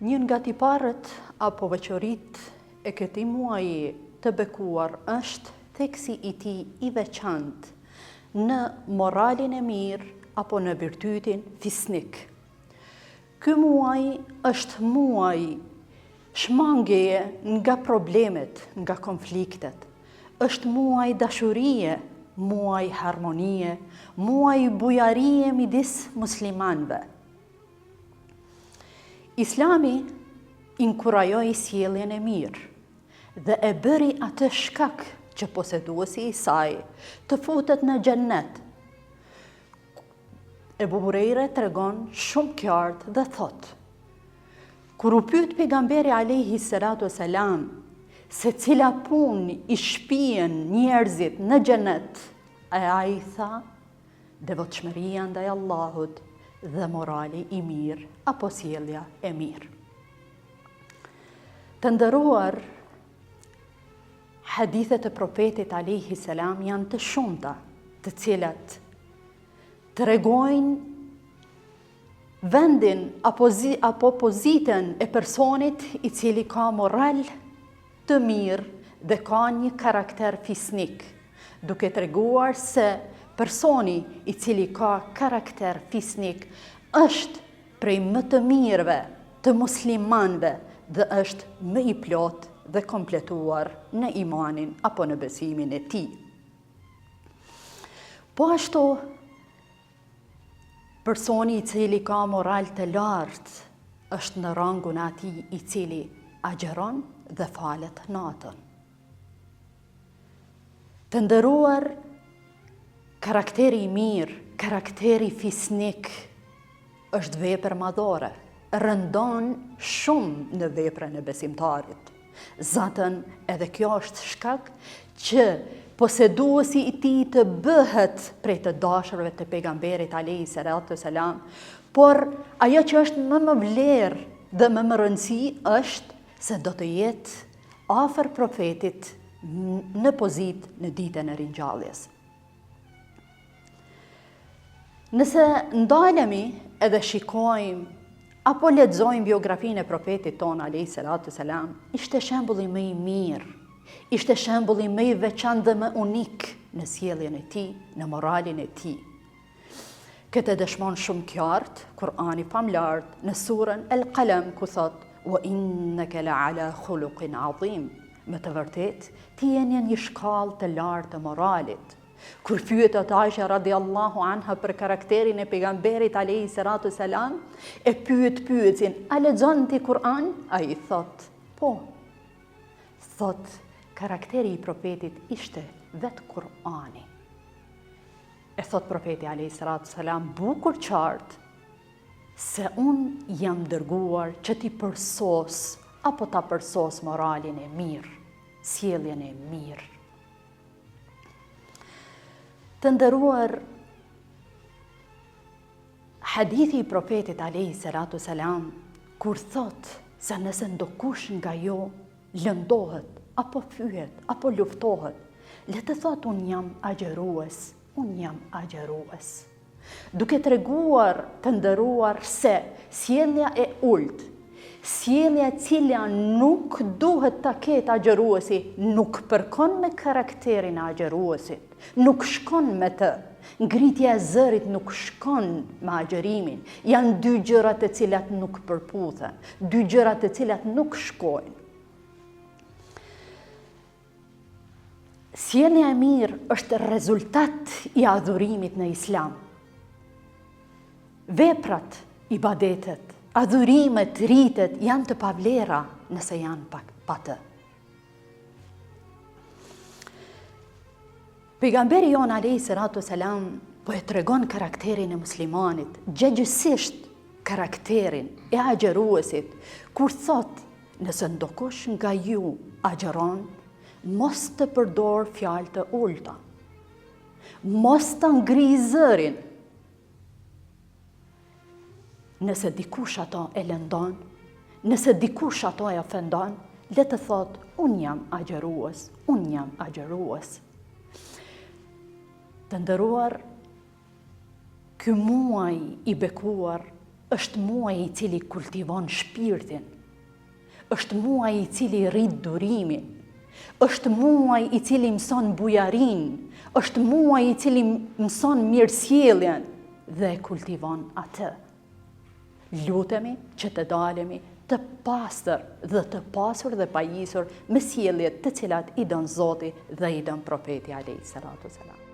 Një nga tiparet apo veçoritë e këtij muaji të bekuar është theksi i tij i veçantë në moralin e mirë apo në virtytin fisnik. Ky muaj është muaj shmangieje nga problemet, nga konfliktet. Është muaj dashurie, muaj harmonie, muaj bujarie midis muslimanëve. Islami inkurajoi sjelljen e mirë dhe e bëri atë shkak që poseduesi i saj të futet në xhennet. Ebu Hurejre tregon shumë qartë dhe thotë: Kur u pyet pejgamberi alejhi salatu selam se cila punë i shpien njerëzit në xhennet, e ai tha: devotshmëria ndaj Allahut dhe morali i mirë apo sjellja e mirë. Të nderuar, hadithet e profetit alejhi selam janë të shumta, të cilat tregojnë vendin apo, zi, apo pozitën e personit i cili ka moral të mirë dhe ka një karakter fisnik, duke treguar se personi i cili ka karakter fisnik është prej më të mirëve të muslimanëve dhe është më i plotë dhe kompletuar në imanin apo në besimin e tij. Po ashtu, Personi i cili ka moral të lartë është në rangun e atij i cili agjëron dhe falet natën. Të nderuar, karakteri i mirë, karakteri fisnik është vepër madhore, rëndon shumë në veprën e besimtarit. Zaten edhe kjo është shkak që poseduesi i tij të bëhet prej të dashurve të pejgamberit alejhi salatu selam, por ajo që është më me vlerë dhe më me rëndësi është se do të jetë afër profetit në pozitë në ditën e ringjalljes. Nëse ndalemi edhe shikojmë apo lexojmë biografinë e profetit tonë alejhi salatu selam, ishte shembulli më i mirë, ishte shembulli më i veçantë dhe më unik në sjelljen e tij, në moralin e tij. Këtë e dëshmon shumë qartë Kur'ani famëlartë në surën El Kalem ku thotë Wa innaka la ala khuluqin adhim. Me të vërtetë, ti je në një shkallë të lartë të moralit. Kur pyetet Aisha radiallahu anha për karakterin e pejgamberit alejhi salatu selam, e pyet pyetësin, a lexon ti Kur'an? Ai thotë, po. Thotë, karakteri i profetit ishte vetë Kur'ani. E thotë profeti alejhi salatu selam bukur qartë se unë jam dërguar që t'i përsos apo ta përsos moralin e mirë, sjelljen e mirë. Të nderuar, hadithi i profetit alejhi salatu selam, kur thotë se nëse ndokush nga ju lëndohet, apo fyhet, apo luftohet, le të thotë unë jam agjërues, unë jam agjërues. Duke treguar të nderuar se sjellja e ulët, sjellja e cila nuk duhet ta ketë agjëruesi, nuk përkon me karakterin e agjëruesit, nuk shkon me të. Ngritja e zërit nuk shkon me agjërimin. Janë dy gjëra të cilat nuk përputhen, dy gjëra të cilat nuk shkojnë. Sjellja e mirë është rezultat i adhurimit në Islam. Veprat, ibadetet, adhurimet, ritet janë të pavlera nëse janë pa, pa të. Pejgamberi jonë alejhi salatu selam po e tregon karakterin e muslimanit, gjegjësisht karakterin e agjëruesit, kur thotë Nëse ndokush nga ju agjëron, mos të përdorë fjalë të ulëta. Mos ta ngrijë zërin. Nëse dikush ato e lëndon, nëse dikush ato e ofendon, le të thotë, unë jam agjërues, unë jam agjërues. Të nderuar, ky muaj i bekuar. Është muaj i cili kultivon shpirtin. Është muaj i cili rrit durimin. Është muaj i cili mëson bujarinë. Është muaj i cili mëson mirësjelljen dhe e kultivon atë. Lutemi që të dalemi të pastër dhe të pasur dhe pajisur me sjelljet të cilat i don Zoti dhe i don profeti alejhi salatu selam.